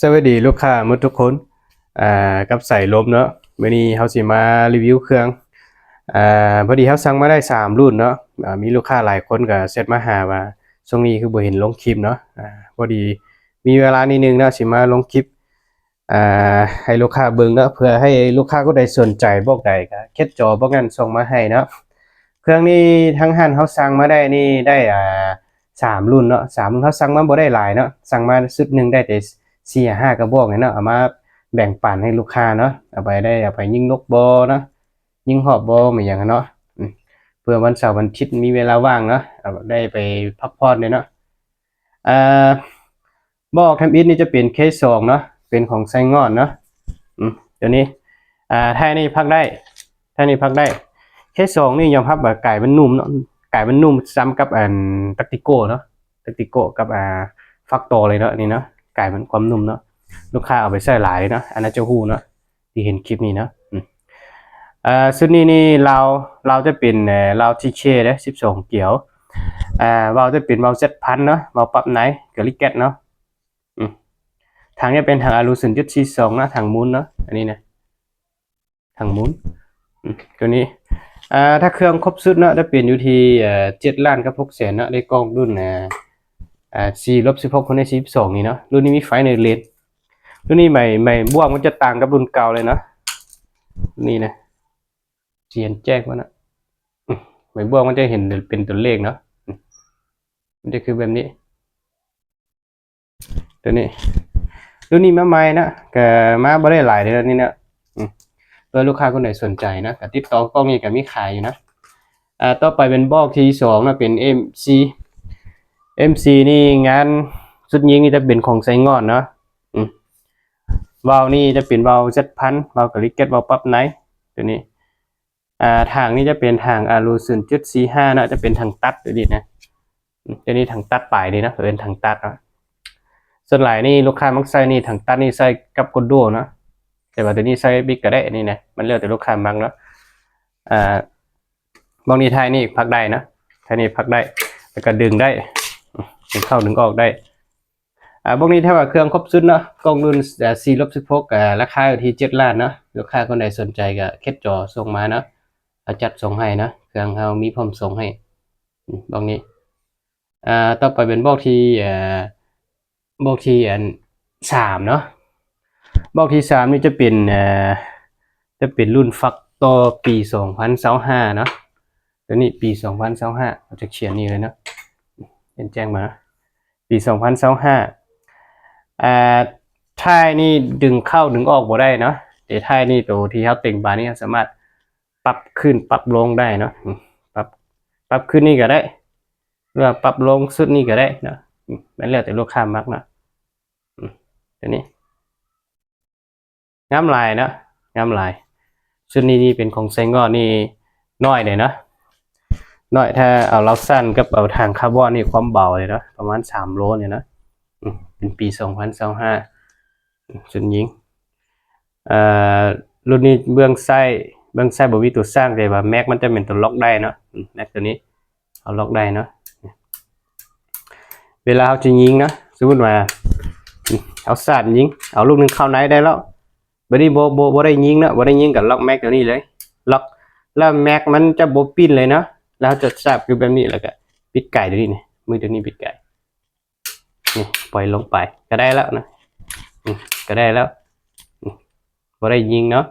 ສະຫວັດດີລູກຄ້າໝົດທຸກຄົນ ອ່າ ກັບສາຍລົມເນາະ. ມື້ນີ້ເຮົາຊິມາຣີວິວເຄື່ອງ ອ່າ ພໍດີເຮົາສັ່ງມາໄດ້ສາມລຸ້ນເນາະ. ອ່າ ມີລູກຄ້າຫຼາຍຄົນກໍແຊັດມາຫາວ່າ ຊ່ວງນີ້ຄືບໍ່ເຫັນລົງຄລິບເນາະ. ອ່າ ພໍດີມີເວລານິດໜຶ່ງເນາະ ຊິມາລົງຄລິບ ອ່າ ໃຫ້ລູກຄ້າເບິ່ງເນາະ. ເພື່ອໃຫ້ລູກຄ້າຄົນໃດສົນໃຈບອກໃດກໍແຄັບຈໍບອກນັ້ນສົ່ງມາໃຫ້ເນາະ. ເຄື່ອງນີ້ທາງຮ້ານເຮົາສັ່ງມາໄດ້ນີ້ໄດ້ ອ່າ ສາມລຸ້ນເນາະ, ສາມລຸ້ນ. ເຮົາສັ່ງມາບໍ່ໄດ້ຫຼາຍເນາະ, ສັ່ງມາຊຸດໜຶ່ງໄດ້ແຕ່ສີ່ຫ້າກະບອກນີ້ເນາະ, ເອົາມາແບ່ງປັນໃຫ້ລູກຄ້າເນາະ. ເອົາໄປໄດ້ ເອົາໄປຍິງນົກບໍເນາະ, ຍິງຮອບບໍ ແມ່ນຫຍັງຫັ້ນເນາະ. ອືມ ເພື່ອວັນເສົາວັນອາທິດມີເວລາວ່າງເນາະ, ເອົາໄດ້ໄປພັກຜ່ອນເດ້ເນາະ. ອ່າ ບໍ່ອອກທຳອິດນີ້ຈະເປັນເຄສອງເນາະ, ເປັນຂອງໄຊງອນເນາະ. ອືມ ຕົວນີ້ ອ່າ ທ້າຍນີ້ພັກໄດ້, ທ້າຍນີ້ພັກໄດ້. ເຄສອງນີ້ຍອມຮັບວ່າກາຍມັນນຸ້ມເນາະ, ກາຍມັນນຸ້ມສ່ຳກັບອັນແທັກຕິໂກເນາະ, ແທັກຕິໂກກັບ ອ່າ ຟາກໂຕເລີຍເນາະ. ນີ້ເນາະ ກາຍມັນຄວາມນຸ້ມເນາະ, ລູກຄ້າເອົາໄປໃຊ້ຫຼາຍເນາະ, ອັນໜ້າຈະຮູ້ເນາະ. ທີ່ເຫັນຄລິບນີ້ເນາະ. ອືມ ເອີ ຊຸດນີ້ນີ້ລາວ ລາວຈະເປັນ ເອີ ລາວທີເຄເດ້ ສິບສອງກຽວ. ເອີ ວາວຈະເປັນວາວເຈັດພັນເນາະ, ວາວປັບໃນ ກະລິແກັດເນາະ. ອືມ ຖັງຈະເປັນຖັງອາລູ ສູນຈຸດສີ່ສອງເນາະ, ຖັງໝູນເນາະ, ອັນນີ້ນະ ຖັງໝູນ. ອືມ ຕົວນີ້ ອ່າ ຖ້າເຄື່ອງຄົບຊຸດເນາະ ຈະເປັນຢູ່ທີ່ ເອີ ເຈັດລ້ານກັບຫົກແສນເນາະ, ໄດ້ກ້ອງລຸ້ນ ອ່າ ອ່າ ສີ່ລົບສິບຫົກ ຄູນໃນສີ່ສິບສອງນີ້ເນາະ. ລຸ້ນນີ້ມີໄຟໃນເລນ ລຸ້ນນີ້ໄໝ ໄໝບ້ວງມັນຈະຕ່າງກັບລຸ້ນເກົ່າເລີຍເນາະ. ນີ້ນະ ຊິເຫັນແຈ້ງບໍ່ນະ? ອືມ ໄໝບ້ວງມັນຈະເຫັນເປັນຕົວເລກເນາະ. ອືມ ມັນຈະຄືແບບນີ້ ຕົວນີ້. ລຸ້ນນີ້ມາໃໝ່ເນາະ, ກະມາບໍ່ໄດ້ຫຼາຍເດ້ ນີ້ເນາະ. ອືມ ເພື່ອລູກຄ້າຄົນໃດສົນໃຈເນາະ ກະຕິດຕໍ່ກ້ອງນີ້ກະມີຂາຍຢູ່ເນາະ. ອ່າ ຕໍ່ໄປເປັນບອກທີສອງເນາະ, ເປັນເອັມຊີ ເອັມຊີນີ້ ງານຊຸດຍິງນີ້ຈະເປັນຂອງໄຊງອນເນາະ. ອືມ ວາວນີ້ຈະເປັນວາວເຈັດພັນ, ວາວກະລິແກັດ, ວາວປັບໃນ ຕົວນີ້. ອ່າ ຖັງນີ້ຈະເປັນຖັງອາລູ ສູນຈຸດສີ່ຫ້າເນາະ, ຈະເປັນຖັງຕັດຕົວນີ້ນະ. ອືມ ຕົວນີ້ຖັງຕັດປາຍນີ້ເນາະ, ເອີ້ນຖັງຕັດເນາະ. ສ່ວນຫຼາຍນີ້ລູກຄ້າມັກໃຊ້ນີ້ ຖັງຕັດນີ້ໃຊ້ກັບໂກໂດເນາະ, ແຕ່ວ່າຕົວນີ້ໃຊ້ບິກກະໄດ້ ນີ້ນະ, ມັນແລ້ວແຕ່ລູກຄ້າມັກເນາະ. ອ່າ ບາງທີທ້າຍນີ້ພັກໄດ້ເນາະ, ທ້າຍນີ້ພັກໄດ້ ແລ້ວກໍດຶງໄດ້ ອືມ ດຶງເຂົ້າດຶງອອກໄດ້. ອ່າ ບາງທີຖ້າວ່າເຄື່ອງຄົບຊຸດເນາະ, ກ້ອງລຸ້ນ ອ່າ ສີ່ລົບສິບຫົກ ອ່າ ລາຄາຢູ່ທີ່ເຈັດລ້ານເນາະ. ລູກຄ້າຄົນໃດສົນໃຈກໍແຄັບຈໍສົ່ງມາເນາະ, ເຮົາຈັດສົ່ງໃຫ້ເນາະ, ເຄື່ອງເຮົາມີພ້ອມສົ່ງໃຫ້. ອືມ ບາງທີ ອ່າ ຕໍ່ໄປເປັນບອກທີ ອ່າ ບອກທີອັນສາມເນາະ. ບອກທີສາມນີ້ຈະເປັນ ເອີ ຈະເປັນລຸ້ນຟາກໂຕປີສອງພັນຊາວຫ້າເນາະ. ຕົວນີ້ປີສອງພັນຊາວຫ້າ ເຮົາຈະຂຽນນີ້ເລີຍເນາະ, ເຫັນແຈ້ງບໍ່ເນາະ? ປີສອງພັນຊາວຫ້າ. ອ່າ ທ້າຍນີ້ດຶງເຂົ້າດຶງອອກບໍ່ໄດ້ເນາະ, ແຕ່ທ້າຍນີ້ໂຕທີ່ເຮົາເຕັງບານີ້ ເຮົາສາມາດປັບຂຶ້ນປັບລົງໄດ້ເນາະ. ອືມ ປັບ ປັບຂຶ້ນນີ້ກໍໄດ້ ຫຼືວ່າປັບລົງຊຸດນີ້ກໍໄດ້ເນາະ. ອືມ ມັນແລ້ວແຕ່ລູກຄ້າມັກເນາະ. ອືມ ຕົວນີ້ງາມຫຼາຍເນາະ, ງາມຫຼາຍ. ຊຸດນີ້ນີ້ເປັນຂອງໄຊງອນນີ້ ນ້ອຍເດ້ເນາະ, ນ້ອຍ. ຖ້າເອົາລາວຊັ້ນກັບເອົາຖັງຄາບອນນີ້ ຄວາມເບົາເດ້ເນາະ, ປະມານສາມໂລນີ້ເນາະ. ອືມ ເປັນປີສອງພັນຊາວຫ້າ ຊຸດຍິງ. ເອີ ລຸ້ນນີ້ເບື້ອງຊ້າຍ ເບື້ອງຊ້າຍບໍ່ມີຕົວສ້າງ, ແຕ່ວ່າແມັກມັນຈະແມ່ນຕົວລັອກໄດ້ເນາະ. ອືມ ແມັກຕົວນີ້ ເຮົາລັອກໄດ້ເນາະ. ເວລາເຮົາຈະຍິງເນາະ, ສົມມຸດວ່າ ອືມ ເຮົາສາດຍິງ ເອົາລູກໜຶ່ງເຂົ້າໃນໄດ້ແລ້ວ, ບາດນີ້ບໍ່ ບໍ່ ບໍ່ໄດ້ຍິງເນາະ, ບໍ່ໄດ້ຍິງກໍລັອກແມັກຕົວນີ້ເລີຍ, ລັອກ ແລ້ວແມັກມັນຈະບໍ່ປິ່ນເລີຍເນາະ. ແລ້ວເຮົາຈະສາດຢູ່ແບບນີ້ ແລ້ວກໍປິດໄກຕົວນີ້ ນີ້ ມືຕົວນີ້ປິດໄກ. ນີ້ ປ່ອຍລົງໄປກໍໄດ້ແລ້ວນະ, ນີ້ ກໍໄດ້ແລ້ວ. ນີ້ ບໍ່ໄດ້ຍິງເນາະ,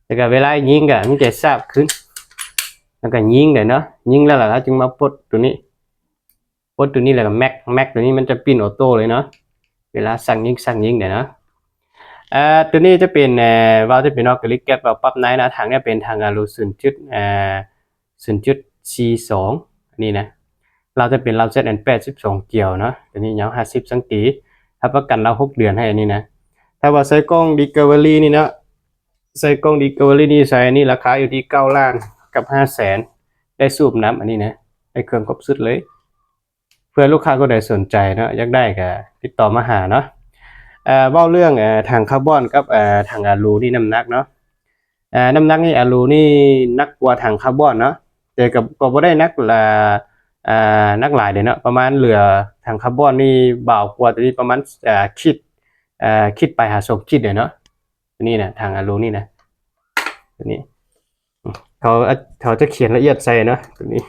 ແລ້ວກໍເວລາຍິງກໍມີແຕ່ສາບຂຶ້ນ ແລ້ວກໍຍິງໄດ້ເນາະ. ຍິງແລ້ວລະ ເຮົາຈຶ່ງມາປົດຕົວນີ້, ປົດຕົວນີ້ແລ້ວກໍແມັກ, ແມັກຕົວນີ້ມັນຈະປິ່ນອອໂຕ້ເລີຍເນາະ, ເວລາສັ່ງຍິງ ສັ່ງຍິງໄດ້ເນາະ. ເອີ ຕົວນີ້ຈະເປັນ ເອີ ວາວຈະເປັນອອກກະລິກແກັດ ວາວປັບໃນເນາະ. ຖັງນີ້ເປັນຖັງອາລູ ສູນຈຸດ ເອີ ສູນຈຸດສີ່ສອງ ອັນນີ້ນະ. ລາວຈະເປັນລາວ ແຊັດແອນແປດ ສິບສອງກຽວເນາະ, ຕົວນີ້ຍາວຫ້າສິບຊັງຕີ, ຮັບປະກັນລາວຫົກເດືອນໃຫ້ອັນນີ້ນະ. ຖ້າວ່າໃສ່ກ້ອງ Discovery ນີ້ເນາະ, ໃສ່ກ້ອງ Discovery ນີ້ ໃສ່ອັນນີ້ ລາຄາຢູ່ທີ່ເກົ້າລ້ານກັບຫ້າແສນ, ໄດ້ສູບນ້ຳ ອັນນີ້ນະ, ໄດ້ເຄື່ອງຄົບຊຸດເລີຍ. ເພື່ອລູກຄ້າຄົນໃດສົນໃຈເນາະ, ຢາກໄດ້ກໍຕິດຕໍ່ມາຫາເນາະ. ເອີ ເວົ້າເລື່ອງ ເອີ ຖັງຄາບອນກັບ ເອີ ຖັງອາລູນີ້ ນ້ຳໜັກເນາະ. ເອີ ນ້ຳໜັກນີ້ ອາລູນີ້ໜັກກວ່າຖັງຄາບອນເນາະ, ແຕ່ກໍ ກໍບໍ່ໄດ້ໜັກ ເອີ ໜັກຫຼາຍເດ້ເນາະ, ປະມານເຫຼືອຖັງຄາບອນນີ້ເບົາກວ່າຕົວນີ້ປະມານ ເອີ ຂີດ ເອີ ຄິດໄປຫາສອງຂີດເລີຍເນາະ. ຕົວນີ້ນະ ຖັງອາໂລນີ້ນະ ຕົວນີ້ ເຂົາ ເຂົາຈະຂຽນລະອຽດໃສ່ເນາະ ຕົວນີ້.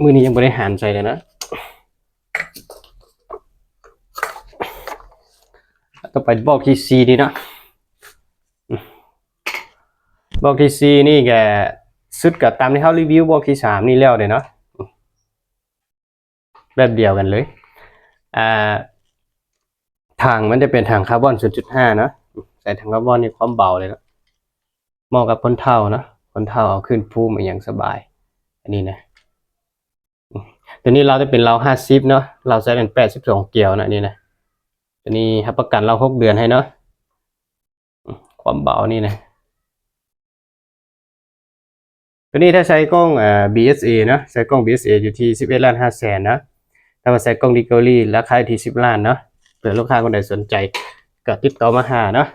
ມື້ນີ້ຍັງບໍ່ໄດ້ຫານໃສ່ເລີຍເນາະ. ຕໍ່ໄປບອກທີສີ່ນີ້ເນາະ. ບອກທີສີ່ນີ້ກະ ຊຸດກະຕາມທີ່ເຮົາຣີວິວບອກທີສາມນີ້ແລ້ວເດ້ເນາະ. ແບບດຽວກັນເລີຍ. ອ່າ ຖັງມັນຈະເປັນຖັງຄາບອນສູນຈຸດຫ້າເນາະ. ໃສ່ຖັງຄາບອນນີ້ຄວາມເບົາເລີຍເນາະ. ເໝາະກັບຄົນເຖົ້າເນາະ. ຄົນເຖົ້າເອົາຂຶ້ນພູມອີ່ຫຍັງສະບາຍ. ອັນນີ້ນະ. ຕົວນີ້ລາວຈະເປັນລາວຫ້າສິບເນາະ. ລາວໃຊ້ແມ່ນແປດສິບສອງກຽວນະ ອັນນີ້ນະ. ຕົວນີ້ຮັບປະກັນລາວຫົກເດືອນໃຫ້ເນາະ. ຄວາມເບົານີ້ນະ. ຕົວນີ້ຖ້າໃຊ້ກ້ອງ ເອີ ບີເອສເອເນາະ ໃຊ້ກ້ອງບີເອສເອຢູ່ທີ່ສິບເອັດລ້ານຫ້າແສນເນາະ. ຖ້າວ່າໃຊ້ກ້ອງດິສຄັຟເວີຣີ ລາຄາຢູ່ທີ່ສິບລ້ານເນາະ. ເພື່ອລູກຄ້າຄົນໃດສົນໃຈກໍຕິດຕໍ່ມາຫາເນາະ.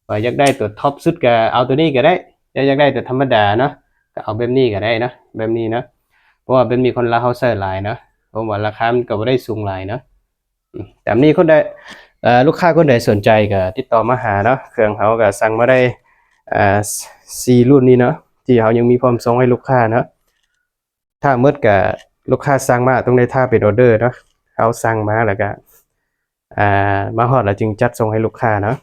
ວ່າຢາກໄດ້ຕົວທັອບສຸດກໍເອົາຕົວນີ້ກໍໄດ້, ຢາກ ຢາກໄດ້ຕົວທຳມະດາເນາະ ກໍເອົາແບບນີ້ກໍໄດ້ເນາະ, ແບບນີ້ເນາະ. ເພາະວ່າແບບນີ້ຄົນລາວເຮົາໃຊ້ຫຼາຍເນາະ, ເພາະວ່າລາຄາມັນກໍບໍ່ໄດ້ສູງຫຼາຍເນາະ. ອາ ຕາມນີ້ຄົນໃດ ເອີ ລູກຄ້າຄົນໃດສົນໃຈກໍຕິດຕໍ່ມາຫາເນາະ. ເຄື່ອງເຮົາກໍສັ່ງມາໄດ້ ເອີ ສ- ສີ່ລຸ້ນນີ້ເນາະ ທີ່ເຮົາຍັງມີພ້ອມສົ່ງໃຫ້ລູກຄ້າເນາະ. ຖ້າໝົດກໍລູກຄ້າສັ່ງມາ ຕ້ອງໄດ້ຖ້າເປັນອໍເດີເນາະ. ເຮົາສັ່ງມາແລ້ວກໍ ອ່າ ມາຮອດແລ້ວຈຶ່ງຈັດສົ່ງໃຫ້ລູກຄ້າເນາະ.